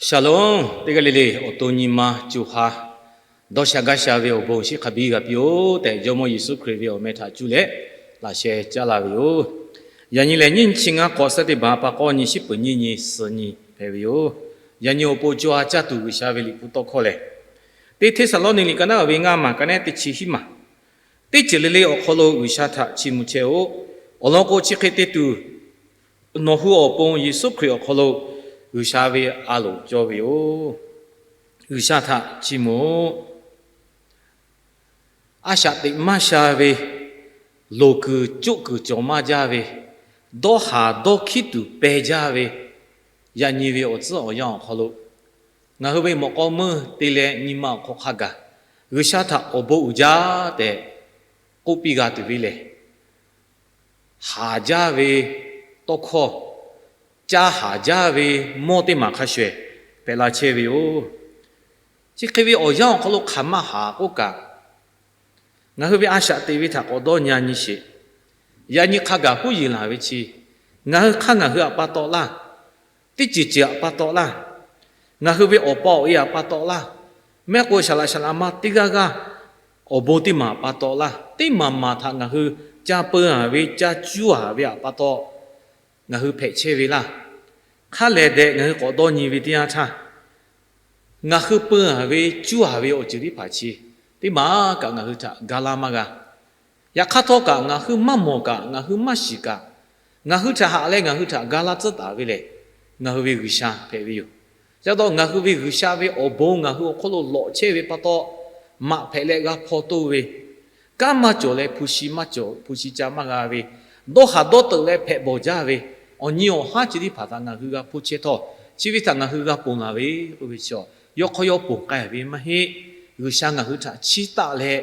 Shalom, teˇ g'aˇ le le awˬ to nyi ma co ha dawˇ sha gaˇ sha ve awˬ bon chi hk'a biˇ g'a piˇ-oˆ tehꞈ, Jawˇmawˇ Yeˍsuˆ Hkriꞈ ve awˬ meh htaꞈ cuˇ leh laꞈ sheh caˉ laˇ ve yoˬ. Yaꞈ nyi lehˬ, nyiˇ chi ngaˇ k'awꞈ suhˉ teˇ baˬ pa k'awˇ nyi, shiˉ peuˍ nyiˇ nyi suhˍ nyi hpehꞈ ve yoˬ. Yaꞈ nyi awˬ pon co ha caˇ tuˬ G'uiˬsha ve Liꞈ hpu tawˇ hkawˇ lehˬ, Teˇ Hteˇsaˍlawˇniˆ liꞈ ka naˉ ve ngaˇ maˬ ka naˉ teˇ chi hiˉ maˬ, teˇ ceuˬ le le awˬ hk'aw lo G'uiˬsha htaꞈ chiˇ mvuh chehˇ-oˆ. Awˬ lawn k'o, chi hk'e te tuˬ, nawˬ hui awˬ pon Yeˍsuˆ Hkriꞈ awˬ hk'aw lo G'uiˬsha ve a loˍ cawˇ ve yoˬ. G'uiˬsha htaꞈ chiˇ mvuh-oˆ. A shaꞈ teꞈ maˇ sha ve, loˍ kuiˬ coˆ kuiˬ cawˬ maˇ jaˇ ve, dawˇ haˍ dawˇ hkiˉ tuˬ peh jaˇ ve, yaꞈ nyi ve awˬ tcuhˉ awˬ yanˇ awˬ hk'aw lo, ngaˬ hui ve mawꞈ k'aw meuˇ te leh nyi ma awˬ hk'aw hk'a gaˬ G'uiˬsha htaꞈ awˬ bon uiˍ jaˇ tehꞈ k'oˆ piˇ g'a tuˬ ve lehˬ, haˍ jaˇ ve tawˇ hkawˇ, ca haˍ jaˇ ve mawˇ teˇ maˬ hk'a shuˍ ehˍ hpehꞈ la chehˇ ve yoˬ. Chi hk'e ve awˬ yanˇ awˬ hk'aw lo hk'aˬ ma haˍ k'oˆ kaꞈ, ngaˬ hui ve a shaꞈ teꞈ ve htaꞈ k'awꞈ dawˇ nyi-a nyi sheˍ. Yaꞈ nyi hk'a gaˬ huˉ yeˬ laˬ ve chi, ngaˬ hui hk'aˇ ngaˬ hui aꞈ pa taw laˇ, teˇ ceuˬ ceuˬ aꞈ pa taw laˇ, ngaˬ hui ve awˬ pa awˬ e aꞈ pa taw laˇ, mehˆ k'o shaˍ laꞈ shaˍ laꞈ ma teˇ g'aˇ g'aˇ awˬ bon teˇ maˬ aꞈ pa taw laˇ, teˇ maˬ maˬ htaꞈ ngaˬ hui ca peu-a ve, ca cuˇ-a ve aꞈ pa taw ngaˬ hui hpehꞈ chehˇ ve laˇ. Hk'a lehˬ dehꞈ ngaˬ hui k'awꞈ dawˇ nyi ve teˇ yanˇ htaˇ, ngaˬ hui peu-a ve cuˇ-a ve awˬ ceuˬ teˇ hpaˍ chi teˇ maˬ kaꞈ ngaˬ hui htaꞈ ga laˇ maˇ g'a. Yaꞈ hk'aˇ htawˇ kaꞈ, ngaˬ hui maˇ mawˬ kaꞈ, ngaˬ hui maˇ shiˍ kaꞈ, ngaˬ hui htaꞈ haꞈ leh ngaˬ hui htaꞈ ga laˇ tcuhˉ taˍ ve lehˬ, ngaˬ hui ve G'uiˬsha hpehꞈ ve yoˬ. Chi pa taw ngaˬ hui ve G'uiˬsha ve awˬ bon ngaˬ hui awˬ hk'oˆ lo lawꞈ chehˇ ve pa taw, maꞈ hpehꞈ leh g'a hpaw toˇ ve, kanˉ maˇ cawˬ leh hpu shi maˇ cawˬ, hpu shi ca maˇ g'a ve, dawˇ haˍ dawˇ teuꞈ leh hpehꞈ bawˬ jaˇ ve, awˬ nyi awˬ haˉ chi teˇ hpaˍ htaꞈ ngaˬ hui g'a hpoˇ chehˇ htawˇ, chi ve htaꞈ ngaˬ hui g'a ponˬ laˬ ve k'oˆ ve chi, yawˇ hk'aw yawˇ ponˬ k'ai ve maˇ heˆ. G'uiˬsha ngaˬ hui htaꞈ chiˇ taˆ leh,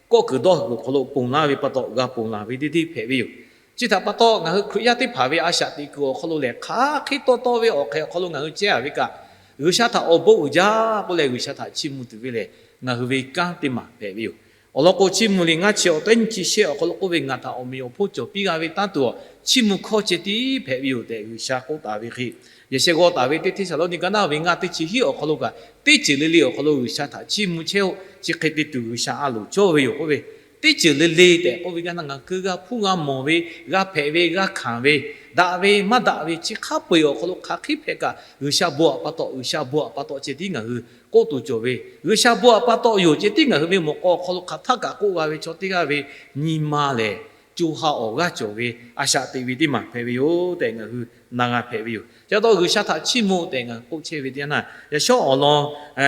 kawˆ kuiˬ dawˇ haˍ kuiˬ awˬ hk'aw lo ponˬ laˇ ve pa taw g'a ponˬ laˬ ve teˇ teˇ hpehꞈ ve yoˬ. Chi htaꞈ pa taw, ngaˬ hui Hkriꞈ yaˇ teˇ hpaˍ ve a shaꞈ teꞈ kuiˬ awˬ hk'aw lo lehˬ, hk'aˬ hk'e tawˇ tawˇ ve awˬ hk'e awˬ hk'aw lo ngaˬ hui chehˇ-a ve kaꞈ, G'uiˬsha htaꞈ awˬ bon uiˍ jaˇ k'oˆ leh G'uiˬsha htaꞈ chiˇ mvuh tuˬ ve lehˬ, ngaˬ hui ve kanˉ teˇ maˬ hpehꞈ ve yoˬ. Awˬ lawn k'o, chiˇ mvuh liꞈ ngaˇ chi awˬ teˉ nyi chi shehˆ awˬ hk'aw lo k'oˆ ve, Ngaˬ htaꞈ awˬ meꞈ awˬ hponˇ cawˬ piˇ g'a ve taˇ tuˬ, chiˇ mvuh hkawˇ ceh tiˉ hpehꞈ ve yoˬ tehꞈ G'uiˬsha k'oˆ taˍ ve hk'e, yaꞈ sheh g'aw taˍ ve Teˇ Hteˇsaˍlawˇniˆ ka naˉ ve ngaˇ teˇ chi hiˉ awˬ hk'aw lo kaꞈ, teˇ ceuˬ le le awˬ hk'aw lo G'uiˬsha htaꞈ chiˇ mvuh chehˇ-oˆ. Chi hk'e te tuˬ G'uiˬsha a loˍ cawˇ ve yoˬ k'oˆ ve, teˇ ceuˬ le le tehꞈ k'oˆ ve kaꞈ, ngaˬ hui g'a hpuˇ g'a mawˬ ve, g'a hpehꞈ ve, g'a hkanˍ ve, daꞈ ve maˇ daꞈ ve chi hk'a peu-eˬ awˬ hk'aw lo hk'aˬ hk'e hpehꞈ kaꞈ, G'uiˬsha bon aꞈ pa taw, G'uiˬsha bon aꞈ pa taw ceh tiˉ ngaˬ hui k'oˆ tuˬ cawˬ ve, G'uiˬsha bon aꞈ pa taw yoˬ ceh tiˉ ngaˬ hui ve mawꞈ k'aw awˬ hk'aw lo hk'aˬ htaˇ kaꞈ k'oˆ g'a ve chaw teˇ g'aˇ ve nyi ma lehˬ, co ha awˬ g'aˇ cawˬ ve a shaꞈ teꞈ ve teˇ maˬ hpehꞈ ve yoˬ tehꞈ ngaˬ hui na g'a hpehꞈ ve yoˬ. Chi pa taw G'uiˬsha htaꞈ chiˇ mvuh tehꞈ ngaˬ hui k'oˆ chehˇ ve teˇ yanˇ, yaꞈ shawˉ awˬ lawn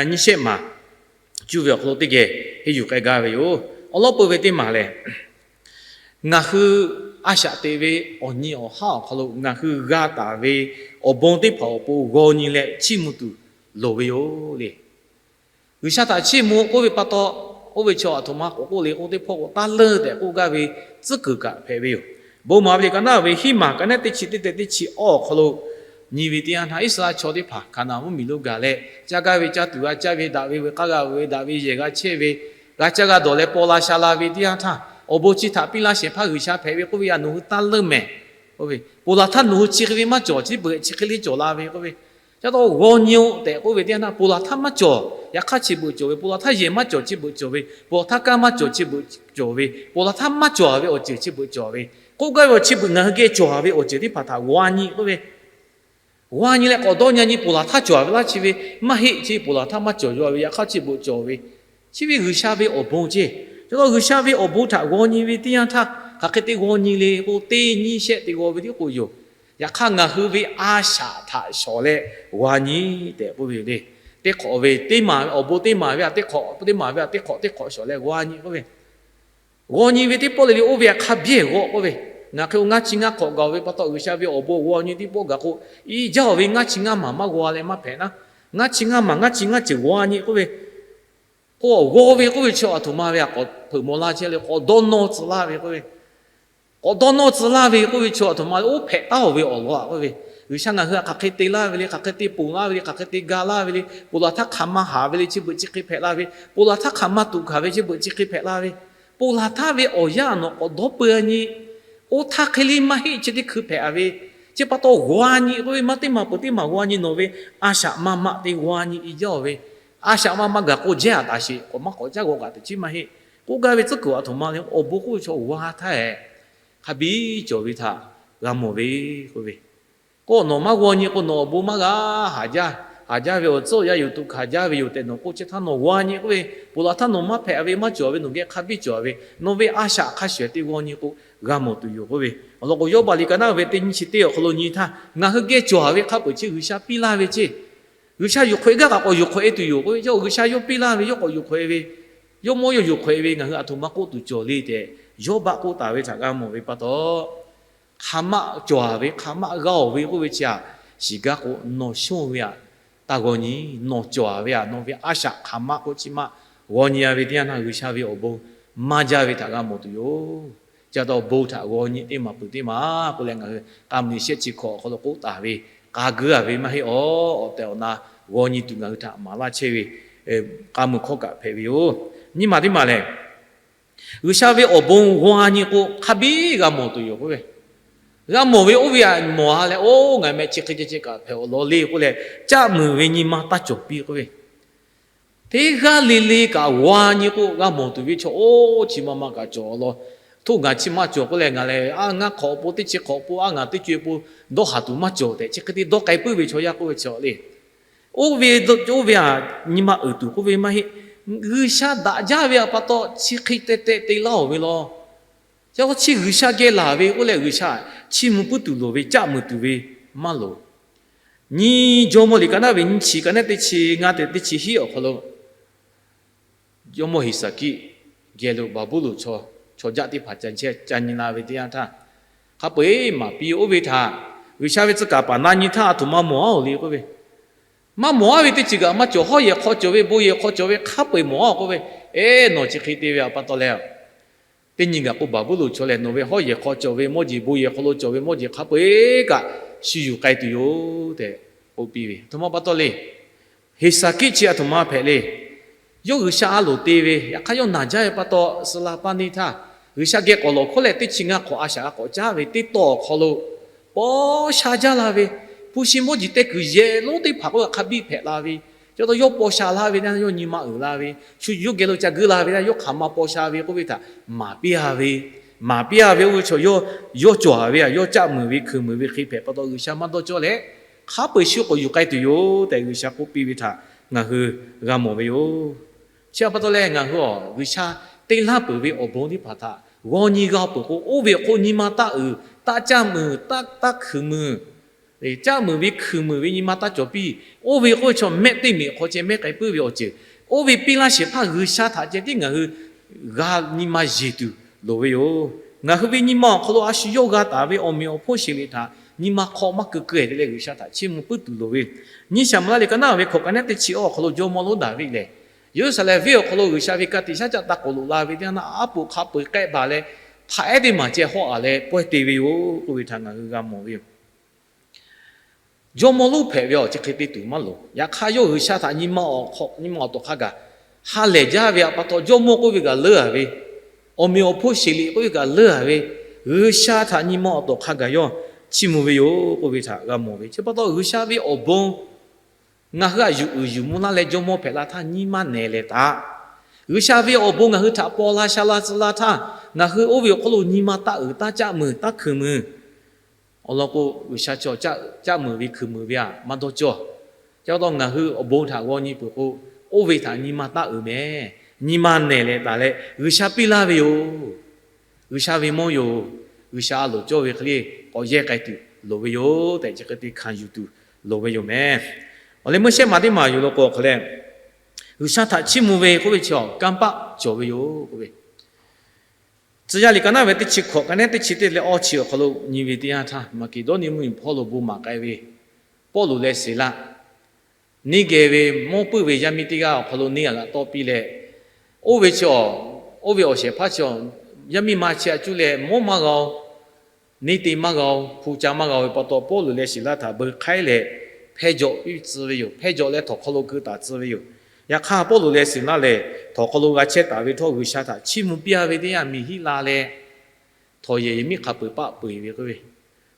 nyiˇ shehˆ maˬ cuˇ ve awˬ hk'aw lo teˇ geh henˇ yuˬ k'ai gaˇ ve yoˬ. Awˬ lawn peuˬ ve teˇ maˬ lehˬ, ngaˬ hui a shaꞈ teꞈ ve awˬ nyi awˬ haˉ awˬ hk'aw lo ngaˬ hui g'a taˍ ve awˬ bon teˇ hpaˍ awˬ pon g'aw nyi leh chiˇ mvuh tuˬ loˍ ve yoˬ le. G'uiˬsha htaꞈ chiˇ mvuh k'oˆ ve pa taw, oˇ ve chaw aˬ htoꞈ ma k'awꞈ k'oˆ le k'o, teˇ hpawˇ k'o taˇ leunˇ tehꞈ k'oˆ gaˇ ve tcuhˉ kuiˬ kaꞈ hpehꞈ ve yoˬ. Bon maˍ ve liꞈ ka naˉ ve hiˉ maˬ ka naˉ teˇ chi teˇ tehꞈ teˇ chi awˇ awˬ hk'aw lo nyi ve teˇ yanˇ htaˇ, Iˉsaˍreˍlaˆ chaw teˇ hpaˍ Hkaˍnanˍ mvuhˇ miˬ lo gaˬ leh, caˇ gaˇ ve caˇ tuˬ g'a caˇ ve, daꞈ ve veuꞈ k'aˇ g'a veuꞈ ve, daꞈ ve yehˬ g'a chehˇ ve, g'a caˇ g'a dawˬ leh paw la sha la ve teˇ yanˇ htaˇ, awˬ bon chi htaꞈ piˇ laˇ shehˍ hpaˇ G'uiˬsha hpehꞈ ve k'oˆ ve, yaꞈ nawˬ hui taˇ leunˇ mehˍ. Ponˬ laˬ htaˇ nawˬ hui chi hk'e ve maˇ cawˬ, chi beuꞈ chi hk'e le cawˬ la ve k'oˆ ve, ca taw g'aw nyi-oˆ tehꞈ k'oˆ ve teˇ yanˇ htaˇ, ponˬ laˬ htaˇ maˇ cawˬ, yaꞈ hk'aˇ chi beuꞈ cawˬ ve, ponˬ laˬ htaˇ yehˬ maˇ cawˬ chi beuꞈ cawˬ ve, ponˬ laˬ htaˇ kanˉ maˇ cawˬ chi beuꞈ cawˬ ve, ponˬ laˬ htaˇ maˇ cawˬ ve awˬ ceuˬ chi beuꞈ cawˬ ve, k'oˆ gaˇ ve awˬ chi beuꞈ ngaˬ hui geh cawˬ ve awˬ ceuˬ teˇ hpaˍ htaꞈ g'aw nyi k'oˆ ve, g'aw nyi leh k'awꞈ dawˇ nyi nyi, ponˬ laˬ htaˇ cawˬ ve laˇ chi ve maˇ heˆ, chi ponˬ laˬ htaˇ maˇ cawˬ yaw ve, yaꞈ hk'aˇ chi beuꞈ cawˬ ve, chi ve G'uiˬsha ve awˬ bon ceˇ. Ca taw G'uiˬsha ve awˬ bon htaꞈ g'aw nyi ve teˇ yanˇ htaˇ, hk'aˬ hk'e te g'aw nyi le k'o, teˇ nyiˇ shehˆ te g'aw ve tiˉ k'o yoˬ. Yaꞈ hk'aˇ ngaˬ hui ve a shaꞈ htaꞈ shawˍ leh g'aw nyi tehꞈ k'oˆ ve yoˬ le. Teˇ hk'awꞈ ve teˇ maˬ ve awˬ bon teˇ maˬ ve a teˇ hk'awꞈ, teˇ maˬ ve a teˇ hk'awꞈ teˇ hk'awꞈ shawˍ leh g'aw nyi k'oˆ ve, g'aw nyi ve teˇ pawˆ le le oˇ ve hk'a biˇ g'aw k'oˆ ve, ngaˬ hk'e ngaˇ chi ngaˇ hk'awꞈ gaˬ ve pa taw G'uiˬsha ve awˬ bon g'aw nyi teˇ pawˆ gaˬ k'o, i jaˇ-oˬ ve ngaˇ chi ngaˇ maˬ maˇ g'aw leh maˇ hpehꞈ naˉ, ngaˇ chi ngaˇ maˬ ngaˇ chi ngaˇ ceuˬ g'aw nyi k'oˆ ve, k'o g'aw ve k'oˆ ve chi aˬ htoꞈ ma ve a k'awꞈ hpeuꞈ maw laˇ chehˇ le, k'awꞈ dawˇ nawˇ tcuh laˇ ve k'oˆ ve, k'awꞈ dawˇ nawˇ tcuh laˇ ve k'oˆ ve chi aˬ htoꞈ ma le, oˇ hpehꞈ taˉ-oˬ ve awˬ lawn k'oˆ ve, G'uiˬsha ngaˬ hui htaꞈ hk'aˬ hk'e te laˇ ve le, hk'aˬ hk'e te ponˬ laˇ ve le, hk'aˬ hk'e te ga laˇ ve le, ponˬ laˬ htaˇ hk'aˬ ma haˍ ve le chi beuꞈ chi hk'e hpehꞈ la ve, ponˬ laˬ htaˇ hk'aˬ ma tuꞈ hkanˍ ve chi beuꞈ chi hk'e hpehꞈ la ve, ponˬ laˬ htaˇ ve awˬ yanˇ nawˬ k'awꞈ dawˇ peu-a nyi, oˇ htaˇ hk'e le maˇ heˆ chi teˇ hkui hpehꞈ-a ve, Chi pa taw g'aw nyi k'oˆ ve maˇ teˇ maˬ peuˬ teˇ maˬ g'aw nyi nawˬ ve a shaꞈ ma ma te g'aw nyi i jaˇ-oˬ ve, a shaꞈ ma ma gaˬ k'o jehˇ a taˍ sheˍ, k'awꞈ maˇ k'awꞈ caˉ g'aw kaꞈ teꞈ chiˉ maˇ heˆ k'oˆ gaˇ ve tcuhˉ kuiˬ a htoꞈ ma le. Awˬ bon k'oˆ ve chaw g'aw htaˇ hk'a biˇ cawˬ ve htaꞈ g'a mawˬ ve k'oˆ ve, k'o nawˬ maˇ g'aw nyi k'o nawˬ awˬ bon maˇ g'a haˍ jaˇ. Haˍ jaˇ ve awˬ tcuhˉ awˬ yanˇ yoˬ, tuꞈ hkanˍ jaˇ ve yoˬ tehꞈ nawˬ k'oˆ chehˇ htaˇ nawˬ g'aw nyi k'oˆ ve, ponˬ laˬ htaˇ nawˬ maˇ hpehꞈ ve maˇ cawˬ ve, nawˬ geh hk'a biˇ cawˬ ve, nawˬ ve a shaꞈ hk'a shuˍ te g'aw nyi k'o g'a mawˬ tuˬ yoˬ k'oˆ ve. Awˬ lawn k'o, Yawˇbaˆ liꞈ ka naˉ ve teˇ nyiˇ chi teˇ awˬ hk'aw lo nyi htaˇ, ngaˬ hui geh cawˬ ve hk'a peuˬ chi G'uiˬsha piˇ laˇ ve ceˇ. G'uiˬsha yuˬ hk'awꞈ e gaˇ kaꞈ k'awꞈ yuˬ hk'awꞈ e tuˬ yoˬ k'oˆ ve, yawˇ G'uiˬsha yawˇ piˇ laˇ ve yawˇ k'awꞈ yuˬ hk'awꞈ e ve, yawˇ mawˇ yawˇ yuˬ hk'awꞈ e ve ngaˬ hui a htoꞈ ma k'oˆ tuˬ cawˬ le tehꞈ, Yawˇbaˆ k'oˆ taˍ ve htaꞈ g'a mawˬ ve pa taw, hk'aˬ ma cawˬ ve, hk'aˬ ma g'a-oˬ ve k'oˆ ve chi aꞈ, shiˍ gaˇ k'o, nawˬ shonˇ ve aꞈ taˇ g'aw nyi, nawˬ cawˬ ve aꞈ, nawˬ ve a shaꞈ hk'aˬ ma k'oˆ chi maˇ g'aw nyi-a ve teˇ yanˇ htaˇ, G'uiˬsha ve awˬ bon maˇ jaˇ ve htaꞈ g'a mawˬ tuˬ yoˬ. Chi pa taw bon htaꞈ g'aw nyi teˇ maˬ peuˬ teˇ maˬ k'oˆ leh ngaˬ hui k'a muiˬ shehˆ chi hkawꞈ awˬ hk'aw lo k'oˆ taˍ ve, k'a guiˇ-a ve maˇ heˆ, awˬ tehˬ awˬ na g'aw nyi tuˬ ngaˬ hui htaꞈ maˍ laˇ chehˇ ve k'a muiˬ hkawˇ kaꞈ hpehꞈ ve yoˬ. Nyiˇ maˬ teˇ maˬ lehˬ, G'uiˬsha ve awˬ bon g'aw nyi k'o hk'a biˇ g'a mawˬ tuˬ yoˬ k'oˆ ve, g'a mawˬ ve oˇ ve aꞈ mawˬ-a leh, oˇ ngaˬ meh chi hk'e ceh ceh kaꞈ hpehꞈ-aw law le k'oˆ leh, caˆ muiˬ ve nyi ma taˇ cawˬ piˇ k'oˆ ve, teˇ g'aˇ le le kaꞈ g'aw nyi k'o g'a mawˬ tuˬ ve chaw oˇ chi ma ma kaꞈ cawˬ law. Htoˇ ngaˬ chi ma cawˬ k'oˆ leh ngaˬ lehˬ a ngaˇ hk'awꞈ awˬ pon, teˇ chi hk'awꞈ awˬ pon, a ngaˬ teˇ co e awˬ pon dawˇ haˍ tuˬ maˇ cawˬ tehꞈ chi hk'e te dawˇ k'ai puiˉ ve chaw yaˇ k'oˆ ve chi le. Oˇ ve, oˇ ve aꞈ nyi ma uiˍ tuˬ k'oˆ ve maˇ heˆ. G'uiˬsha daꞈ jaˇ ve aꞈ pa taw chi hk'e te te te laˇ-oˬ ve law. Chi G'uiˬsha geh laˬ ve k'oˆ leh G'uiˬsha chiˇ mvuh puiˉ tuˬ loˍ ve, caˆ muiˬ tuˬ ve maˇ loˍ. Nyi Jawˇmawˇ liꞈ ka naˉ ve nyiˇ chi ka naˉ teˇ chi ngaˇ te teˇ chi hiˉ awˬ hk'aw lo, jawˇmawˇ Heˍsaˍkiˆ geh lo Baˍbuˍlonˍ chaw, chaw jaˆ teˇ hpaˍ ca nyi la ve teˇ yanˇ htaˇ, hk'a peu-eˬ maˍ piˇ oˇ ve htaꞈ, G'uiˬsha ve tcuh kaˍ paˍ na nyi htaˇ a htoꞈ ma mawˬ-a-oˬ le k'oˆ ve, maˇ mawˬ-a ve teˇ ceuˬ kaꞈ maˇ cawˬ. Hawˉ yehˬ hk'aw cawˬ ve, bon yehˬ hk'aw cawˬ ve hk'a peu-eˬ mawˬ-a k'oˆ ve, eˬ, nawˬ chi hk'e te ve aꞈ pa taw leh, teˇ nyi gaˬ k'o Baˍbuˍlonˍ chaw lehˬ nawˬ ve hawˉ yehˬ hk'aw cawˬ ve mawˇ jeˬ, bon yehˬ hk'aw lo cawˬ ve mawˇ jeˬ hk'a peu-eˬ kaꞈ shu yuˬ k'ai tuˬ yoˬ tehꞈ k'oˆ piˇ ve. A htoꞈ ma pa taw le. Heˍsaˍkiˆ chi a htoꞈ ma hpehꞈ le. Yawˇ G'uiˬsha a loˍ te ve, yaꞈ hk'aˇ yawˇ naˬ jaˇ ve pa taw, suh la paˇ neˇ htaˇ, G'uiˬsha geh k'awꞈ lawˬ hkawˉ leh teˇ chi ngaˇ hk'awꞈ a shaꞈ a k'awꞈ caˉ ve teˇ tawˇ awˬ hk'aw lo, paw sha jaˇ la ve, hpu shi mawˇ jeˬ teh kuiˬ yehˬ lonˉ teˇ hpaˍ k'oˆ ve hk'a biˇ hpehꞈ la ve, chi pa taw yawˇ paw sha laˇ ve, yawˇ nyi ma uiˍ la ve, shu yawˇ geh lo ca guiˇ la ve, yawˇ hk'aˬ ma paw sha ve k'oˆ ve htaꞈ maˍ piˇ-a ve, maˍ piˇ-a ve oˇ ve chaw yawˇ, yawˇ cawˬ-a ve aꞈ, yawˇ caˆ muiˬ ve hkuiˬ muiˬ ve hk'e hpehꞈ pa taw G'uiˬsha maˇ dawˇ cawˇ leh, hk'a peu-eˬ shu k'awꞈ yuˬ k'ai tuˬ yoˬ tehꞈ G'uiˬsha k'oˆ piˇ ve htaꞈ ngaˬ hui g'a mawˬ ve yoˬ. Chi aꞈ pa taw leh ngaˬ hui-aˬ, G'uiˬsha te laˇ peuˬ ve awˬ bon teˇ hpaˍ htaꞈ g'aw nyi g'a peuˬ k'o, oˇ ve awˬ hk'oˆ nyi ma taˆ uiˍ, taˆ caˆ muiˬ, taˆ, taˆ hkuiˬ muiˬ, caˆ muiˬ ve hkuiˬ muiˬ ve nyi ma taˇ cawˬ piˇ. Oˇ ve k'oˆ ve chaw mehˆ teˇ miˬ hk'aw ceh mehˆ k'ai puiˉ ve awˬ ceuˬ, oˇ ve piˇ laˇ shehˍ hpaˇ G'uiˬsha htaꞈ ceh tiˉ ngaˬ hui g'a nyi ma yeˬ tuˬ loˍ ve yoˬ. Ngaˬ hui ve nyi ma awˬ hk'aw lo a shu yawˇ g'a taˍ ve awˬ meꞈ awˬ hponˇ sheˍ liꞈ htaꞈ nyi ma hk'aw maˇ keu keu-e te leh G'uiˬsha htaꞈ chiˇ mvuh puiˉ tuˬ loˍ ve. Nyiˇ Saˍmo laˇ liꞈ ka naˉ ve hkawꞈ ka naˉ teˇ chi awˬ hk'aw lo jawˇmawˇ lonˉ Daˍviˆ lehˬ, Yeˍruˆsaˍlehnˍ venˇ awˬ hk'aw lo G'uiˬsha ve ka tiꞈ shaˉ caˆ taˇ k'oꞈ loꞈ la ve teˇ yanˇ htaˇ, aˉ poꞈ hk'a peu-eˬ k'ehˆ baˬ leh htaꞈ ehˉ teˇ maˬ ceh hawˆ-a leh pawehˇ te ve yoˬ k'oˆ ve htaꞈ ngaˬ hui g'a mawˬ ve yoˬ. Jawˇmawˇ lonˉ hpehꞈ ve awˬ chi hk'e te tuˬ maˇ loˍ. Yaꞈ hk'aˇ yawˇ G'uiˬsha htaꞈ nyi ma awˬ hk'aw, nyi ma awˬ tawˬ hk'a gaˬ ha lehˬ jaˇ ve aꞈ pa taw, jawˇmawˇ k'oˆ ve kaꞈ leuˉ-a ve, awˬ meꞈ awˬ hponˇ sheˍ liꞈ k'oˆ ve kaꞈ leuˉ-a ve, G'uiˬsha htaꞈ nyi ma awˬ tawˬ hk'a gaˬ yawˇ chiˇ mvuh ve yoˬ k'oˆ ve htaꞈ g'a mawˬ ve. Chi pa taw G'uiˬsha ve awˬ bon ngaˬ hui htaꞈ yuˬ uiˍ yuˬ mvuh laˇ leh jawˇmawˇ hpehꞈ la htaˇ nyi ma nehˬ lehˬ taꞈ, G'uiˬsha ve awˬ bon ngaˬ hui htaꞈ paw la sha la tcuh la htaˇ, ngaˬ hui oˇ ve awˬ hk'aw lo nyi ma taˆ uiˍ, taˆ caˆ muiˬ, taˆ hkuiˬ muiˬ. Awˬ lawn k'o, G'uiˬsha chaw caˆ muiˬ ve hkuiˬ muiˬ ve aꞈ maˇ dawˇ cawˇ. Chi pa taw ngaˬ hui awˬ bon htaꞈ g'aw nyi peuˬ k'o, oˇ ve htaꞈ nyi ma taˆ uiˍ meh, nyi ma nehˬ leh taˍ leh G'uiˬsha piˇ laˇ ve yoˬ. G'uiˬsha ve mawˇ yoˬ. G'uiˬsha a loˍ cawˇ ve hk'e le k'awꞈ yehˇ k'ai tuˬ loˍ ve yoˬ tehꞈ chi hk'e te hkanˍ yuˬ tuˬ loˍ ve yoˬ meh. Awˬ leh meuˇ shehˆ maˬ teˇ maˬ yoˬ law k'o, awˬ hk'aw leh G'uiˬsha htaꞈ chiˇ mvuh ve k'oˆ ve chi awˬ kanˇ paˆ cawˬ ve yoˬ k'oˆ ve, Tcuh yaˇ liꞈ ka naˉ ve teˇ chi hkawꞈ ka naˉ teˇ chi teˇ leh awˇ chi awˬ hk'aw lo nyi ve teˇ yanˇ htaˇ, Maˍkeˍdawˇniˆ mvuhˇmiˬ hpawˇ lo bon maˍ k'ai ve Pawˇluꞈ leh Siˍlaˆ neˇ geh ve mawˇ puiˉ ve yaˇ miˇ teˇ g'aˇ awˬ hk'aw lo neˇ g'aꞈ g'aꞈ tawˇ piˇ leh, oˇ ve chi, oˇ ve awˬ shehˍ hpaˇ chi, yaˇ miˇ ma chi a cuˇ leh mawˇ maˇ g'a-o, neˇ te maˇ g'a-o, hpu ca maˇ g'a-o ve pa taw, Pawˇluꞈ leh Siˍlaˆ htaꞈ beu hk'aiˉ leh hpehˇ jawꞈ piˇ tcuh ve yoˬ. Hpehˇ jawꞈ leh htawnˍ hk'aw lo keu taˍ tcuh ve yoˬ. Yaꞈ hk'aˇ, Pawˇluꞈ leh Siˍlaˆ lehˬ htawnˍ hk'aw lo g'a chehˇ taˍ ve htawˇ, G'uiˬsha htaꞈ chiˇ mvuh piˇ-a ve teˇ yanˇ miˬ hiˆ la leh, htawnˍ yehˬ yehˬ miˉ hk'a peu-eˬ paˆ peu-eˬ ve k'oˆ ve,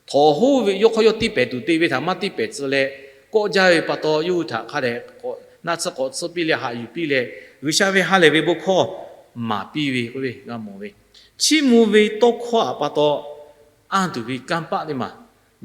Htawnˍ hoˉ ve yawˇ hk'aw yawˇ tiˇ pehˍ tuˬ te ve htaꞈ maˇ tiˇ pehˍ tcuh leh, kawˆ jaˇ ve pa taw yawˇ hui htaꞈ hk'a dehꞈ naˆ tsuhˇ k'awꞈ tsuhˇ piˇ leh haꞈ yuˬ piˇ leh, G'uiˬsha ve ha lehˬ ve bon hkawˇ maˍ piˇ ve k'oˆ ve g'a mawˬ ve. Chiˇ mvuh ve tawˇ hkawˇ htaꞈ pa taw anˇ tuˬ ve kanˇ paˆ teˇ maˬ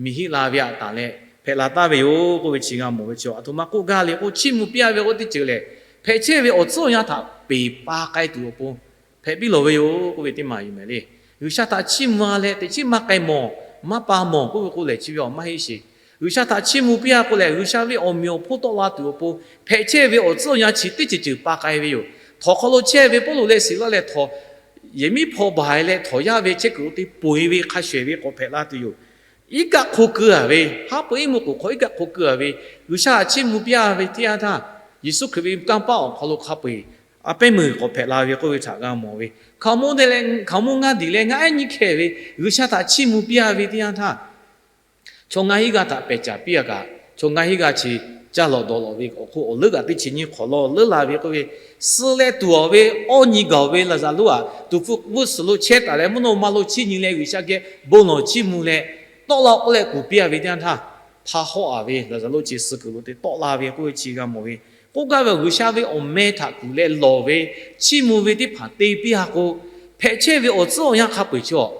miˬ hiˆ la ve htaꞈ tanˬ leh hpehꞈ la taˍ ve yoˬ k'oˆ ve chi g'a mawˬ ve chi. Aˬ htoꞈ ma k'oˆ gaˇ le k'o, chiˇ mvuh piˇ a ve k'o teˇ ceuˬ lehˬ, hpehꞈ chehˇ ve awˬ tcuhˉ awˬ yanˇ htaꞈ peˬ pa k'ai tuˬ awˬ pon hpehꞈ piˇ lawˬ ve yoˬ k'oˆ ve teˇ maˬ yoˬ mehˍ le. G'uiˬsha htaꞈ chiˇ mvuh a leh teꞈ chiˉ maˇ k'ai mawˬ, maˇ pa mawˬ k'oˆ ve k'o lehˬ, chi ve awˬ maˇ heˆ sheˍ. G'uiˬsha htaꞈ chiˇ mvuh piˇ a k'o lehˬ, G'uiˬsha ve awˬ meꞈ awˬ hponˇ tawˆ la tuˬ awˬ pon hpehꞈ chehˇ ve awˬ tcuhˉ awˬ yanˇ chi teˇ ceuˬ ceuˬ pa k'ai ve yoˬ. Htawnˍ hk'aw lo chehˇ ve Pawˇluꞈ leh Siˍlaˆ leh htawnˍ yehˬ miˉ hpaw baˬ leh htawnˍ yaˇ ve chehˇ kuiˬ lo te ponˬ e ve hk'a shuˍ ehˍ ve k'awꞈ hpehꞈ la tuˬ yoˬ. Iˉ kaˆ hk'o keu a ve, haˉ pui iˉ mvuhˇ k'oˍ hk'aw iˉ kaˆ hk'o keu a ve, G'uiˬsha htaꞈ chiˇ mvuh piˇ a ve teˇ yanˇ htaˇ, Yeˍsuˆ Hkriꞈ ve kanˇ paˆ awˬ hk'aw lo hk'a peu eˬ a pehˉ meuˇ k'awꞈ hpehꞈ la ve k'oˆ ve htaꞈ g'a mawˬ ve. Hkaoˍmonˇ ngaˇ diˬ leh ngaˇ ehˉ nyiˇ hkeh ve G'uiˬsha htaꞈ chiˇ mvuh piˇ a ve teˇ yanˇ htaˇ, chaw ngaˇ hinˉ g'aˇ htaꞈ pehˬ caˍ piˇ a kaꞈ, chaw ngaˇ hinˉ g'aˇ chi caˇ lawˬ dawˬ lawˬ ve awˬ hk'oˆ awˬ leuˉ kaꞈ teˇ chi nyiˇ hk'awꞈ lawˬ leuˉ la ve k'oˆ ve, suh leh tuˬ awˬ ve awˇ nyi gaˬ ve Laˍzaˍruˆ aꞈ tuˍ hpfuh g'uˇ suhˍ lo chehˇ taˍ leh mvuhˇ naw ma lo chiˇ nyi leh G'uiˬsha geh bon lawˬ chiˇ mvuh leh tawˆ la k'oˆ leh kuˬ piˇ a ve teˇ yanˇ htaˇ, hpa hawˆ a ve Laˍzaˍruˆ chi suh kuiˬ lo te tawˆ la ve k'oˆ ve chi g'a mawˬ ve. K'oˆ gaˇ ve awˬ G'uiˬsha ve awˬ meh htaꞈ kuˬ leh lawˬ ve chiˇ mvuh ve teˇ hpaˍ te piˇ a k'o, hpehꞈ chehˇ ve awˬ tcuhˉ awˬ yanˇ hk'a peu eˬ chi awˬ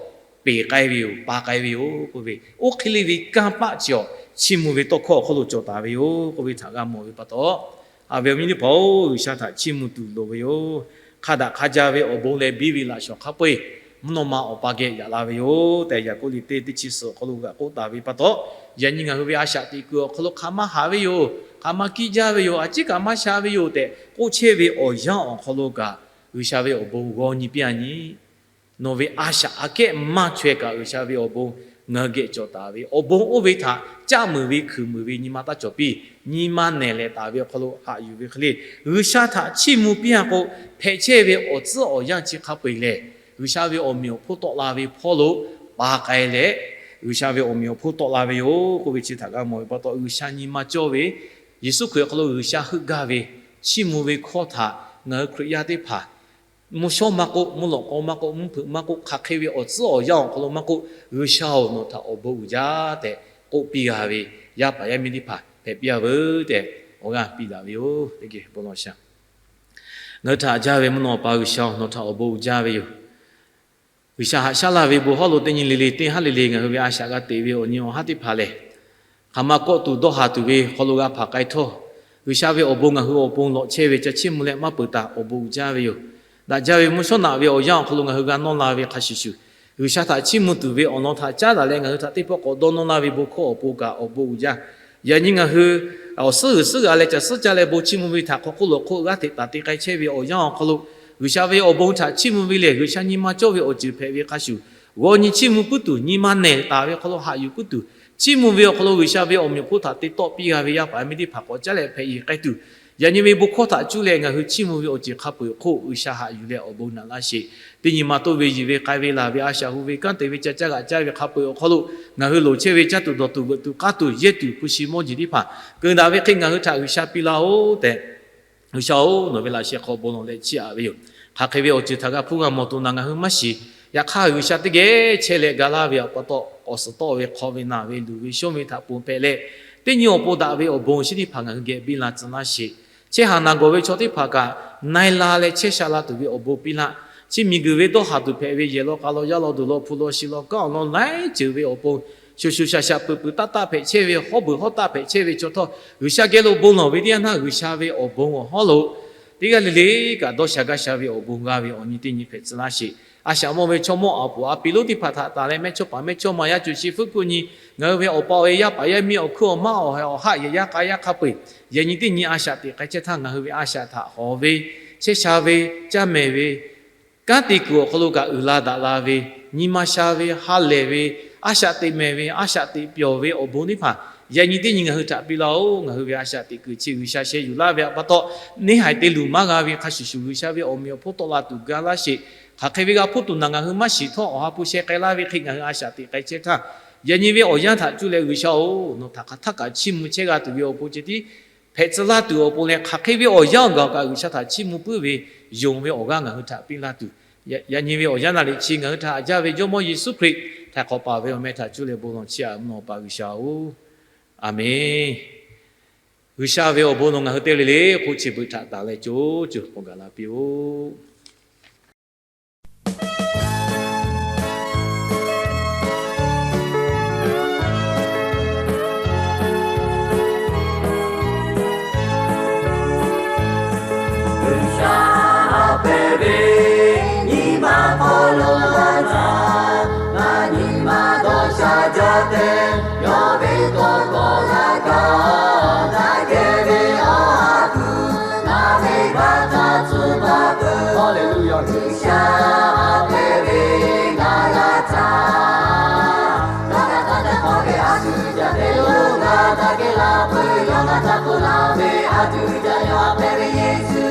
peˬ k'ai ve yoˬ, pa k'ai ve yoˬ k'oˆ ve, oˇ hk'e le ve kanˇ paˆ chi awˬ chiˇ mvuh ve tawˇ hkawˇ awˬ hk'oˆ lo cawˬ taˍ ve yoˬ k'oˆ ve htaꞈ g'a mawˬ ve pa taw, a ve awˬ viˉ teˇ hpaˍ-oˬ, G'uiˬsha htaꞈ chiˇ mvuh tuˬ loˍ ve yoˬ. Hk'a daꞈ hk'a jaˇ ve awˬ bon leh biˇ ve laꞈ shawˍ hk'a peu eˬ mvuhˇ naw ma awˬ pa geh yaꞈ la ve yoˬ tehꞈ, Yaˍkoˆ liꞈ teˇ teˇ chi suhˍ awˬ hk'aw lo g'a k'oˆ taˍ ve pa taw, yaꞈ nyi ngaˬ hui ve a shaꞈ teꞈ kuiˬ awˬ hk'aw lo hk'a maˇ haꞈ ve yoˬ. Hk'a maˇ kiˇ jaˇ ve yoˬ. A ciˉ kaꞈ maˇ sha ve yoˬ tehꞈ k'oˆ chehˇ ve awˬ yanˇ awˬ hk'aw lo kaꞈ, G'uiˬsha ve awˬ bon g'aw nyi piˇ a nyi. Nawˬ ve a shaꞈ aꞈ kehˉ maˇ chaweh kaꞈ, G'uiˬsha ve awˬ bon ngaˬ hui geh cawˬ taˍ ve, awˬ bon oˇ ve htaꞈ caˆ muiˬ ve hkuiˬ muiˬ ve nyi ma taˇ cawˬ piˇ. Nyi ma nehˬ leh taˍ ve awˬ hk'aw lo haꞈ yuˬ ve hk'e le, G'uiˬsha htaꞈ chiˇ mvuh piˇ a k'o, hpehꞈ chehˇ ve awˬ tcuhˉ awˬ yanˇ chi hk'a peu eˬ lehˬ, G'uiˬsha ve awˬ meꞈ awˬ hponˇ tawˆ la ve hpawˇ lo pa k'ai leh, G'uiˬsha ve awˬ meꞈ awˬ hponˇ tawˆ la ve yoˬ k'oˆ ve chi htaꞈ g'a mawˬ ve pa taw, G'uiˬsha nyi ma cawˇ ve, Yeˍsuˆ Hkriꞈ awˬ hk'aw lo G'uiˬsha heuˆ gaˇ ve chiˇ mvuh ve hkawˇ htaꞈ ngaˬ hui Hkriꞈ yaˇ teˇ hpaˍ mvuhˇ shawˉ maˇ k'oˆ, mvuhˇ lawꞈ k'aw maˇ k'oˆ, mvuhˇ hpeuꞈ maˇ k'oˆ, hk'aˬ hk'e ve awˬ tcuhˉ awˬ yanˇ awˬ hk'aw lo maˇ k'oˆ, G'uiˬsha-oˬ, nawˬ htaꞈ awˬ bon uiˍ jaˇ tehꞈ k'oˆ piˇ g'a ve yaˇ paˍ yaˇ miˇ teˇ hpaˍ hpehꞈ piˇ a veuˬ tehꞈ awˬ g'aˇ piˇ daꞈ ve yoˬ. Teˇ geh bon lawˬ shaˍ. Ngaˬ hui htaꞈ haꞈ jaˇ ve mvuhˇ naw pa G'uiˬsha-oˬ, nawˬ htaꞈ awˬ bon uiˍ jaˇ ve yoˬ. G'uiˬsha haꞈ shaˉ laˇ ve bon hawˉ lo teˇ nyi le le teˇ haˉ le le ngaˬ hui ve a shaꞈ g'a teꞈ ve awˬ nyi awˬ haˉ teˇ hpaˍ lehˬ, hk'aˬ ma kawˆ tuˬ dawˇ haˍ tuˬ ve hk'aw lo g'a hpaˍ k'ai htawˇ, G'uiˬsha ve awˬ bon ngaˬ hui awˬ pon lawꞈ chehˇ ve ca chiˇ mvuh leh maˇ peuˬ taˍ awˬ bon uiˍ jaˇ ve yoˬ. Daꞈ jaˇ ve mvuhˇ shawˉ naꞈ ve awˬ yanˇ awˬ hk'aw lo ngaˬ hui g'a nawˇ la ve hk'a shuˍ shuˍ, G'uiˬsha htaꞈ chiˇ mvuh tuˬ ve awˬ lawn htaꞈ caˉ daꞈ leh ngaˬ hui htaꞈ teˇ pawˆ k'awꞈ dawˇ nawˇ laˇ ve bon hkawˇ awˬ pon kaꞈ awˬ bon uiˍ jaˇ. Yaꞈ nyi ngaˬ hui awˬ suhˉ g'uiˬ suhˉ g'a leh caˬ suhˉ caˇ leh bon chiˇ mvuh ve htaꞈ hk'aw hk'oˆ lo hk'oˆ g'aˇ hteꞈ taˍ te k'ai chehˇ ve awˬ yanˇ awˬ hk'aw lo, G'uiˬsha ve awˬ bon htaꞈ chiˇ mvuh ve lehˬ, G'uiˬsha nyi ma cawˇ ve awˬ ceuˬ hpehꞈ ve hk'a shuˍ, g'aw nyi chiˇ mvuh puiˉ tuˬ, nyi ma nehˬ taˍ ve hk'aw lo haꞈ yuˬ puiˉ tuˬ, chiˇ mvuh ve awˬ hk'aw lo G'uiˬsha ve awˬ meꞈ awˬ hponˇ htaꞈ te tawˆ piˇ g'a ve yaˇ paˍ yaˇ miˇ teˇ hpaˍ k'awꞈ caˉ leh hpehꞈ yeˬ k'ai tuˬ, yaꞈ nyi ve bon hkawˇ htaꞈ cuˇ leh ngaˬ hui chiˇ mvuh ve awˬ ceuˬ hk'a peu-eˬ hk'oˆ G'uiˬsha haꞈ yuˬ leh awˬ bon naꞈ laˇ sheˍ. Teˇ nyi ma toˆ ve yiˬ ve k'ai ve laˬ ve a shaꞈ hu ve kanˉ te ve ca caˇ g'aꞈ caˇ ve hk'a peu-eˬ awˬ hk'aw lo, ngaˬ hui loˍ chehˇ ve caˇ tuˬ dawˬ tuˬ veuꞈ tuˬ k'aˉ tuˬ yehˇ tuˬ hpu shi mawˇ jeˬ teˇ hpaˍ keunˍ daꞈ ve hk'e ngaˬ hui htaꞈ G'uiˬsha piˇ laˇ-oˬ tehꞈ, G'uiˬsha-oˬ, nawˬ ve laꞈ sheh hk'aw bon lawˬ leh chiˇ aꞈ ve yoˬ. Hk'aˬ hk'e ve awˬ ceuˬ htaꞈ g'a hpuˇ g'a mawˬ tuˬ naˬ ngaˬ hui maˇ shiˍ. Yaꞈ hk'aˇ, G'uiˬsha teˇ geh chehˇ leh ga laˇ ve awˬ pa taw, awˬ suhˍ tawˆ ve hk'aw ve naˬ ve luˬ ve shonˇ ve htaꞈ ponˬ hpehꞈ leh, teˇ nyi awˬ pon daꞈ ve awˬ bon chi teˇ hpaˍ ngaˬ hui geh biˇ la tcuh laˇ sheˍ. Chehˇ haˍ naˬ gawˬ ve chaw teˇ hpaˍ kaꞈ, na e la leh chehˇ sha la tuˬ ve awˬ bon piˇ laˇ. Chi miˬguiˬ ve dawˇ haˍ tuˬ hpehꞈ ve yehˬ law k'a law yaˇ law duˬ law hpu law shi law kanˉ awˬ lawn laiˉ ceuˬ ve awˬ pon, shuˍ shuˍ shaˍ shaˍ peuˬ peuˬ taˆ taˆ hpehꞈ chehˇ ve, hawˉ beuˬ hawˉ taˆ hpehꞈ chehˇ ve chaw htawˇ, G'uiˬsha geh lo bon lawˬ ve teˇ yanˇ htaˇ, G'uiˬsha ve awˬ bon awˬ hawˉ lo teˇ g'aˇ le le kaꞈ dawˇ sha gaˇ sha ve awˬ bon g'a ve awˬ nyi teˇ nyi hpehꞈ tcuh laˇ sheˍ. A shaꞈ mawˇ ve chaw mawˇ aˍ poˍ a piˍ lonˉ teˇ hpaˍ htaꞈ tanˬ leh mehˇchawˇ paˍ mehˇchawˇma yaˇ co shi fuˉ kuˆ nyi, ngaˬ hui ve awˬ pa awˬ e yaˇ paˍ yaˇ miˇ awˬ hkuiˉ awˬ maˇ awˬ haiˬ awˬ haˆ yehˬ yaˇ k'a yaˇ hk'a peu-eˬ, yaꞈ nyi teˇ nyi a shaꞈ teꞈ k'ai chehˇ htaˇ, ngaˬ hui ve a shaꞈ htaꞈ hawˍ ve, chehˇ sha ve, caˇ mehˍ ve, kanˉ te kuiˬ awˬ hk'aw lo kaꞈ uiˍ la daꞈ la ve, nyi ma sha ve, ha lehˬ ve, a shaꞈ teꞈ mehˍ ve, a shaꞈ teꞈ pyawˬ ve awˬ bon teˇ hpaˍ yaꞈ nyi teˇ nyi ngaˬ hui htaꞈ piˇ laˇ-oˬ. Ngaˬ hui ve a shaꞈ teꞈ kuiˬ chi G'uiˬsha sheh yuˬ laˇ ve pa taw, neˇ haiˬ te luˬ maˇ g'a ve hk'a shuˍ shuˍ, G'uiˬsha ve awˬ meꞈ awˬ hponˇ tawˆ la tuˬ ga laˇ sheˍ. Hk'aˬ hk'e ve g'a hpuˇ tuˬ naˬ ngaˬ hui maˇ shiˍ htawˇ, awˬ ha hpu sheh k'ai laˇ ve hk'e ngaˬ hui a shaꞈ teꞈ k'ai chehˇ htaˇ, yaꞈ nyi ve awˬ yanˇ htaꞈ cuˇ leh G'uiˬsha-oˬ, nawˬ htaꞈ hk'aˬ htaˇ kaꞈ chiˇ mvuh chehˇ g'a tuˬ ve awˬ pon ceh tiˉ hpehꞈ tcuh laˇ tuˬ awˬ pon leh, hk'aˬ hk'e ve awˬ yanˇ awˬ gaˬ kaꞈ G'uiˬsha htaꞈ chiˇ mvuh puiˉ ve yonˍ ve awˬ g'aˇ ngaˬ hui htaꞈ piˇ laˇ tuˬ, yaꞈ nyi ve awˬ yanˇ naˍ riˍ chi ngaˬ hui htaꞈ haꞈ jaˇ ve Jawˇmawˇ Yeˍsuˆ Hkriꞈ Htaiˍ hk'awꞈ paˍ ve awˬ meh htaꞈ cuˇ leh bon lawˬ chiˇ aꞈ mvuhˇ naw Awˬ pa G'uiˬsha-oˬ, Aˍmenˍ. G'uiˬsha ve awˬ bon nawˬ ngaˬ hui te le le hk'oˆ chi beuꞈ htaꞈ taˍ leh co co k'awꞈ gaˬ la piˇ-oˆ. G'uiˬsha haꞈ pehnˇ ve nyi ma hk'aw lo g'a htaˇ, ngaˬ nyi ma dawˇ sha jaˇ tehꞈ, yawˇ ve tawˇ hkawˇ g'a kaˇ, daꞈ kehˬ ve Awˬ ha hpu ngaˬ ve baˆ htaˇ tcuh baˬ peuˬ. Haˍleˍluˆyaˬ. G'uiˬsha haꞈ pehnˇ ve ngaˬ g'a htaˇ, ngaˬ g'a htaˇ teˇ hk'awꞈ ve a shu jaˇ ve yoˬ. Ngaˬ daꞈ kehˬ la peuˬ, yawˇ g'a htaˇ k'oˆ laˇ ve a shu jaˇ, yawˇ haꞈ pehnˇ ve Yeˍsuˆ